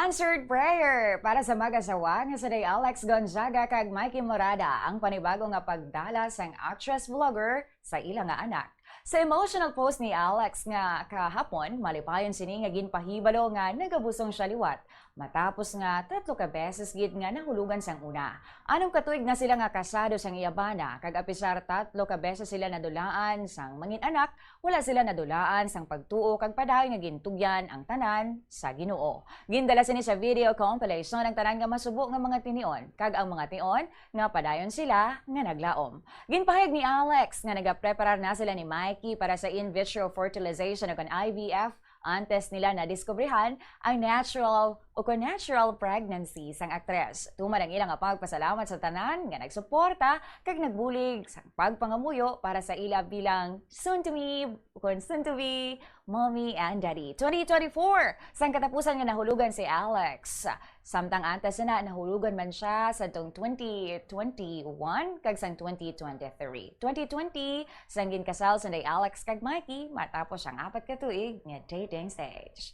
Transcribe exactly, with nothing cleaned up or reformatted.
Answered prayer para sa mag-asawa nga si Day Alex Gonzaga kag Mikey Morada, ang panibago nga pagdala sang actress vlogger sa ila nga anak. Sa emotional post ni Alex nga kahapon, malipayon sini nga ginpahibalo nga nagabusong siya liwat matapos nga tatlo ka beses gid nga nahulugan sang una. Anom ka tuig na sila nga kasado sang iya bana, kag apisar tatlo ka beses sila nadulaan sang mangin-anak, wala sila nadulaan sang pagtuo kag padayon nga gintugyan ang tanan sa Ginoo. Gindala sini sa video compilation ang tanan nga masubo nga mga tinion, kag ang mga tion nga padayon sila nga naglaom. Ginpahayag ni Alex nga nagapreparar na sila ni Mikey para sa in vitro fertilization o kon I V F antes nila nadiskubrihan ang natural o kon natural pregnancy sang aktres. Tuman ang ila nga pagpasalamat sa tanan nga nagsuporta kag nagbulig sa pagpangamuyo para sa ila bilang soon to be o kon soon to be mommy and daddy. Twenty twenty-four, sang katapusan nga nahulugan si Alex. Samtang antes na, nahulugan man siya sa tong twenty twenty-one kag sang twenty twenty-three. Twenty twenty, sang ginkasal sanday Alex kag Mikey matapos ang apat ka tuig nga dating stage.